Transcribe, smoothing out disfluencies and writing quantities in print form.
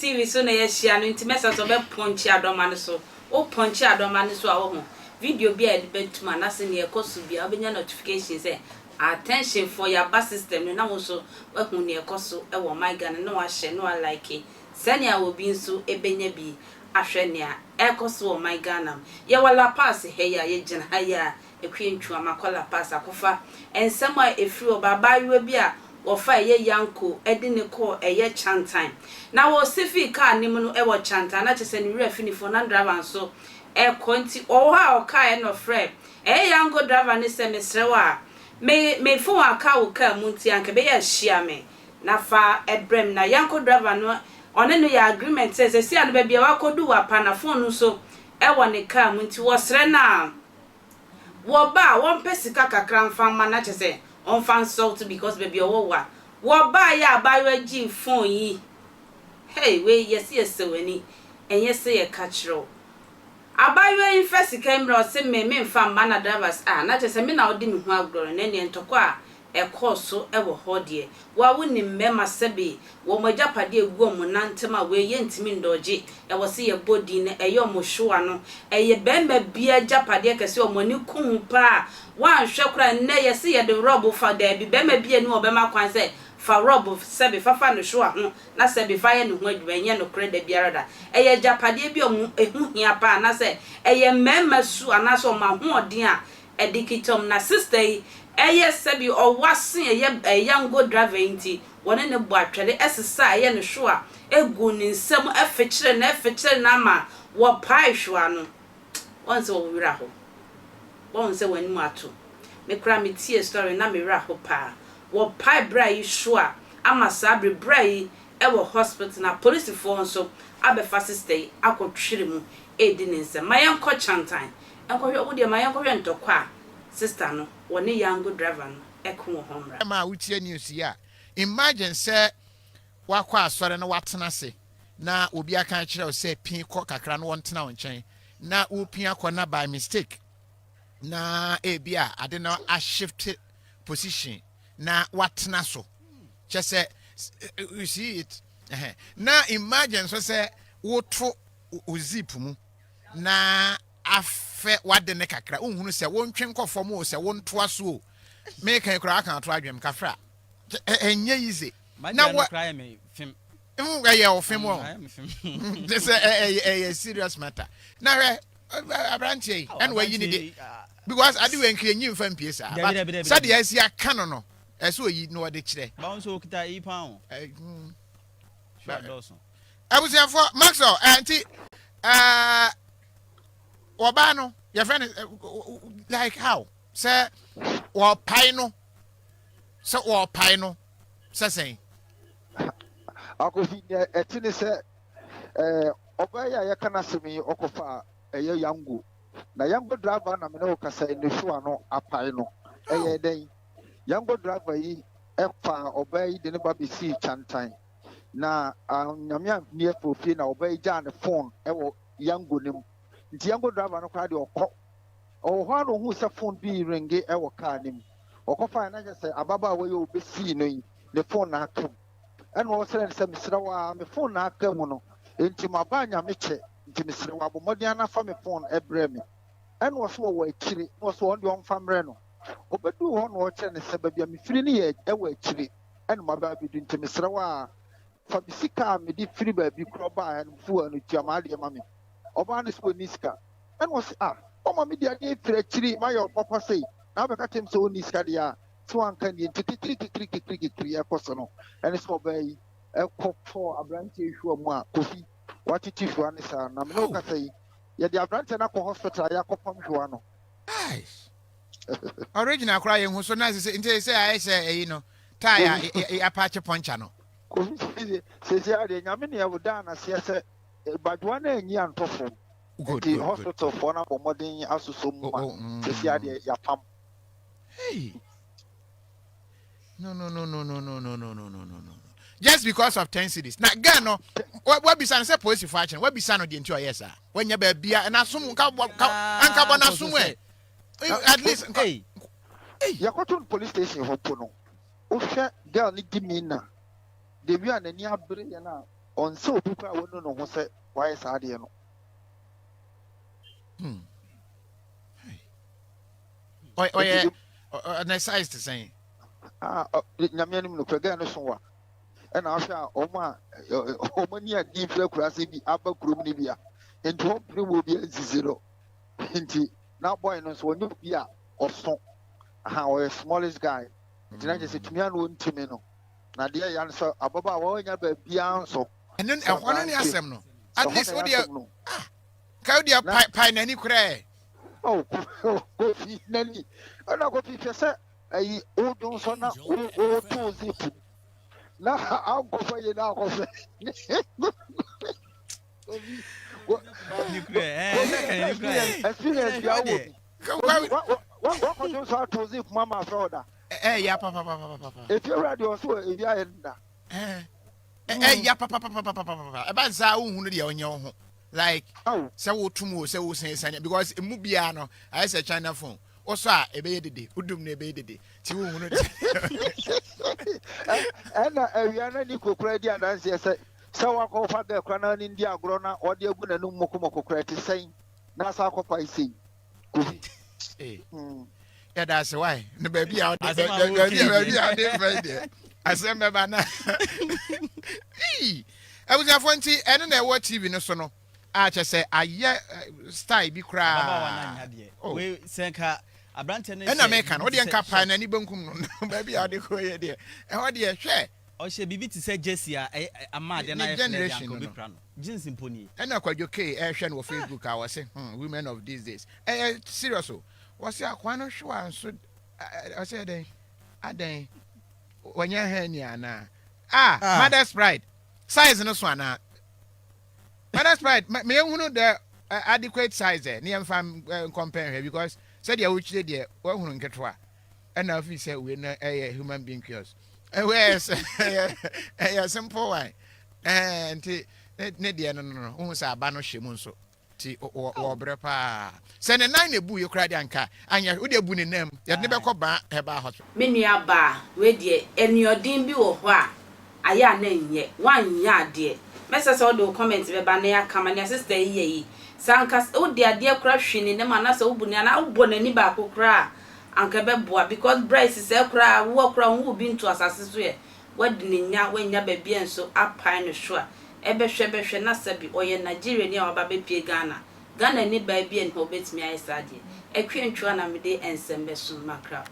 TV so na yɛahyia no nti mɛsɛ sɛ wobɛpɔnkye adɔma no so. Wopɔnkye adɔma no so a, wohu video bi a yɛde bɛtum anaasɛ nea ɛkɔ so biara, wobɛnya notification sɛ attention for yɛaba system no, na wo nso woahu nea ɛkɔ so wɔ ɔman Ghana, na wahyɛ na walike sɛnea obi nso bɛnya bi ahwɛ nea ɛrekɔ so wɔ ɔman Ghana mu. Yɛwɔ Lapaz ha yi a yɛgyina ha yi a, Akua Ntuam akɔ Lapaz akɔfa nsɛm a ɛfiri ɔbaa abaayewa bi a wɔfa ɛyɛ Yanko de no kɔɔ ɛyɛ Chantan. Na wɔsi fii kaa no mu no wɔ Chantan, na kyerɛ sɛ ne werɛ afi ne phone, na driver nso rekɔ nti ɔwɔ hɔ a ɔkaeɛ na ɔfrɛɛ ɛyɛ Yanko driver no sɛ, mesrɛ wo a, me phone aka wo kaa mu nti anka ɛbɛyɛ a hyia me na fa brɛ me. Na Yanko driver no ɔne no yɛ agreement sɛ seesei a no baabi a wakɔdu wapa na phone no nso wɔ ne kaa mu nti wɔsrɛ no a wɔba a wɔmpɛ sika kakra mfa mma no, na kyerɛ sɛ ɔmfa nsɔlto because baabi a ɔwɔ wa. Wɔbaeɛ a abaayewa gyee phone yi, hey, wei yɛse yɛsɛ w'ani, ɛnyɛ sɛ yɛka kyerɛ wo. Abaayewa yi mfa sika yi mmrɛ, ɔse me memfa mma, na driver se ah, na kyerɛ sɛ me na wode me ho agorɔ no, na ɛneɛ ntɔkwa a ɛkɔɔ so wɔ hɔ deɛ, wo a wonim mmarima sɛbe wɔn agyapadeɛ gu wɔn nan ntam a, wei yɛntumi ndɔgye, ɛwɔ sɛ yɛbɔ din no, ɛyɛ wɔn hyewa no, ɛyɛ barima biara agyapadeɛ kɛseɛ a wɔn ani ku ho paa, woanhwɛ koraa nnɛ yɛse yɛde rɔbo fa, daabi, barima biara nni hɔ a ɔbɛma kwan sɛ fa rɔbo sɛbe fa fa ne hyewa ho na sɛbe fa yɛ ne ho adwuma, ɛnyɛ nokorɛ da biara da. Ɛyɛ agyapadeɛ bi a wɔn ɛho hia paa anaasɛ ɛyɛ mmarima su anaasɛ wɔn ahoɔden a ɛde kita wɔn. Na sister yi ɛyɛ sɛbe ɔwa se ɛyɛ yango driver yi nti wɔne no bɔ atwɛre ɛsesa a ɛyɛ no hwewa ɛgu ne nsam ɛfekyere no ɛfekyere no ama wɔpae hwewa no. Wɔn sɛ wo werɛ aho. Wɔn sɛ w'anim ato. Me koraa me tie story no na me werɛ aho paa. Wɔpae bra yi hwewa ama saa bere bra yi ɛwɔ hospital na polisifoɔ nso abɛfa sister yi akɔ twere mu ɛredi ne nsɛm. Ma yɛnkɔ Chantan nkɔhwɛ, wo deɛ ma yɛnkɔhwɛ ntɔkwa a sister no wɔne yango driver no ɛko wɔ hɔ mmra. Ma wotie news yi a, imagine sɛ wakɔ asɔre na watena ase na obi aka kyerɛ wo sɛ pii kɔ kakra na wɔntena wo nkyɛn, na wopia kɔ na by mistake na ebi a ade no ashift position na watena so, kyɛ sɛ you see it. Na imagine nso sɛ woto wo zip mu na afɛ wade ne kakra, wohunu sɛ wontwe nkɔ fam o, sɛ wontoa so o, meka koraa aka ato adwem kafra, ɛnyɛ easy. Na wɔ ɛyɛ wo fem wɔ sɛ ɛyɛ serious matter. Na hwɛ aberanteɛ yi, ɛna wayi ne de because ade wɔ nkiri enyi nfa mpie saa, but sɛdeɛ ɛsi aka no, ɛsɛ oyi na ɔde kyerɛ. Báwo nso okita yi paa o. Abusuafoɔ, Maxwell ɛ nti wɔbaa no yɛfrɛ no like how sɛ wɔpae no, sɛ wɔpae no sɛ sɛn? Akofi, deɛ ɛte ne sɛ ɔbaa yi a yɛka n'asɛm yi, ɔkɔfa ɛyɛ yango na yango driver na mene wo kasa yi ne hwewa no apae no. Ɛyɛ dɛn? Yango driver yi ɛfa ɔbaa yi de ne ba bɛsii Kyantan na Nyame anni afɔ fie na ɔbaa yi gyaa ne phone ɛwɔ yango no mu, nti yango driver no koraa deɛ ɔkɔ ɔwɔ hɔ a na ohuu sɛ phone bi ringe ɛwɔ kaa no mu. Ɔkɔfae na kyerɛ sɛ ababaawa yi a obɛsii no yi ne phone na aka mu, ɛna ɔsrɛ no sɛ, mesrɛ wo a, me phone na aka mu no, nti maba Nyame kyɛ, nti mesrɛ wo, abɔ mmɔden anafa me phone ɛbrɛ me. Ɛna ɔso wɔwɔ akyire, na ɔso ɔno deɛ ɔmfa mmerɛ no. Ɔbɛduu hɔ na ɔkyerɛ no sɛ baabi a mefiri no yɛ ɛwɔ akyire ɛna maba abɛdu, nti mesrɛ wo a, fa me sika a mede firi baabi korɔ baa no fuel no tua m'adeɛ ma me. Ɔbaa no sɛ ɔnni sika, ɛna ɔse, ah, ɔma me de adeɛ firi akyiri mayɛ ɔpapa sei na wabɛka kyerɛ me sɛ ɔnni sika deɛ a sɛ wanka nie. Nti kikiri kikiri kikiri kikiri ɛkɔ so no, ɛne sɛ ɔbaa yi ɛkɔ fɔɔ aberanteɛ hwua mu a Kofi watete hwua ne saa, na mene wo kasa yi, yɛde aberanteɛ no akɔ hospital a yɛakɔpam hwua no. Original koraa yɛn hu so na sɛ nti sɛ ayɛ sɛ ɛyi no tae a yɛapaakye pɔnkya no. Kofi, sɛsi adeɛ Nyame ne ɛwo daa naseɛ sɛ badwoa no anyi antɔ fam, nti hospital foɔ no abɔ mmɔden asosɔ mu ma sɛsi adeɛ yɛapam. Hey. No, no, no, no, no, no, no, no, no, no, no, no. Just because of 10 cedis. Na girl no, wabisa no sɛ polisifoɔ akyerɛ, wabisa no deɛ nti ɔyɛ saa. Wanya baabi a n'asom nka bɔ nka anka bɔ n'asom ɛ. At least nka. Hey. Yɛkɔto no police station hɔ po no, wohwɛ girl no di mi na de wi a n'ani abere yɛn a. Ɔnsɛ obi koraa a wanu ne ho sɛ wayɛ saa adeɛ no. Hmm. Ɔyɛ ne size te sɛn? Ah, nyame anim no kura gɛɛ no so wa. Ɛna ahwɛ a wɔn a wɔn ani adi fira kura ase bi aba kurom no bi a nti wɔn pere mu obi ansisi no. Nti na boy no nso ɔnyɛ obi a ɔso. Aha, ɔyɛ smallest guy. Nti na kyerɛ sɛ tumi ano ntumi no. Na deɛ ɛya no sɛ ababaawa wanya baabiara nso. Ɛno ɛhɔ no ne asɛm no. At least wo deɛ ah ka wo deɛ pae pae n'ani koraa. Oh kofi n'ani ɛna kofi hwɛ sɛ ɛyi wodwo nso na woto zip mu na ankɔfa yie na akɔfɛ. Experience bi awɔ bi. Wakɔdwo nso ato zip mu ama afrɛ wo da. Ɛyɛ papapapapa. Efie wura deɛ ɔso ebi ayɛ no da. Ɛyɛ papapapapapa. Ɛba nsa wohunu deɛ ɔnyɛ wo ho. Like sɛ wotum o sɛ wosan because emu biara no ayɛ sɛ China phone. Wosɔ a ɛbɛyɛ dede, wodum no ɛbɛyɛ dede. Ti wohunu deɛ. Ɛna awia na Nico koraa di adanseɛ sɛ sɛ wakɔfa gɛ koraa na ne ndi agorɔ na ɔde agu n'anum mokomoko koraa ɛte sɛn na asa akɔpa sei. Kofi. Hmm. Yɛda ase wae no baabi a ɔde baabi a baabi a ɔde fɛ deɛ asɛm bɛba na abusuafoɔ nti ɛno na ɛwɔ TV no so no a kyɛ sɛ ayɛ eh, style bi koraa. Oh. Ɛna meka no wodeɛ nka pae n'ani benkum no baabi a ɔde kɔ yɛ deɛ ɛhɔ deɛ hwɛ. Ɔhyɛ biribi te sɛ jersey a ɛyɛ ama adeɛ no ayɛ flare deɛ anka obi pra no. Jeans mpo nie. Ɛna Kwadwo Kay ɛrehwɛ no wɔ Facebook a ɔse hmm women of these days ɛyɛ serious o ɔse akoa no hwewa nso ɔse ɛdɛn adɛn wanya hernia anaa ah mother's pride size no so anaa mother's pride me yɛnhunu the adequate size ɛ ne yɛmfa nkɔmpɛn hwɛ because sɛdeɛ wokyerɛ deɛ woahunu nketewa ɛna ofi sɛ wei no ɛyɛ human being cures ɛwɛ ɛyɛ ɛyɛ simple one ɛɛ nti ne deɛ no no no wohu sɛ aba no hyɛ mu nso nti wɔbrɛ paa sɛ ne nan na ebu yɛ koraa deɛ anka anyɛ wode abu ne nan mu yɛde ne bɛkɔ baa herbal hospital. Me nua baa, wei deɛ anuɔden bi wɔ hɔ a ayɛ a na ɛnyɛ, woanyɛ adeɛ. Mɛsrɛ sɛ wode wo comment bɛba na yɛaka ma nea sister yi yɛ yi. Sɛ anka wode adeɛ koraa hwi ne nam anaasɛ wobu no anaa wobɔ n'ani baako koraa a anka ɛbɛboa because bra yi sesɛɛ koraa woɔ koraa wonwoo bi ntoo asase so ɛ, woadi ne nya, woannya baabi a nso apae no so a, ɛbɛhwɛ bɛhwɛ na sɛbi ɔyɛ Nigeriani a waba abɛpue Ghana. Ghanani baa bi nni hɔ a ɔbɛtumi ayɛ saa adeɛ. Akua Ntwuah na mede nsɛm bɛsom Makraw.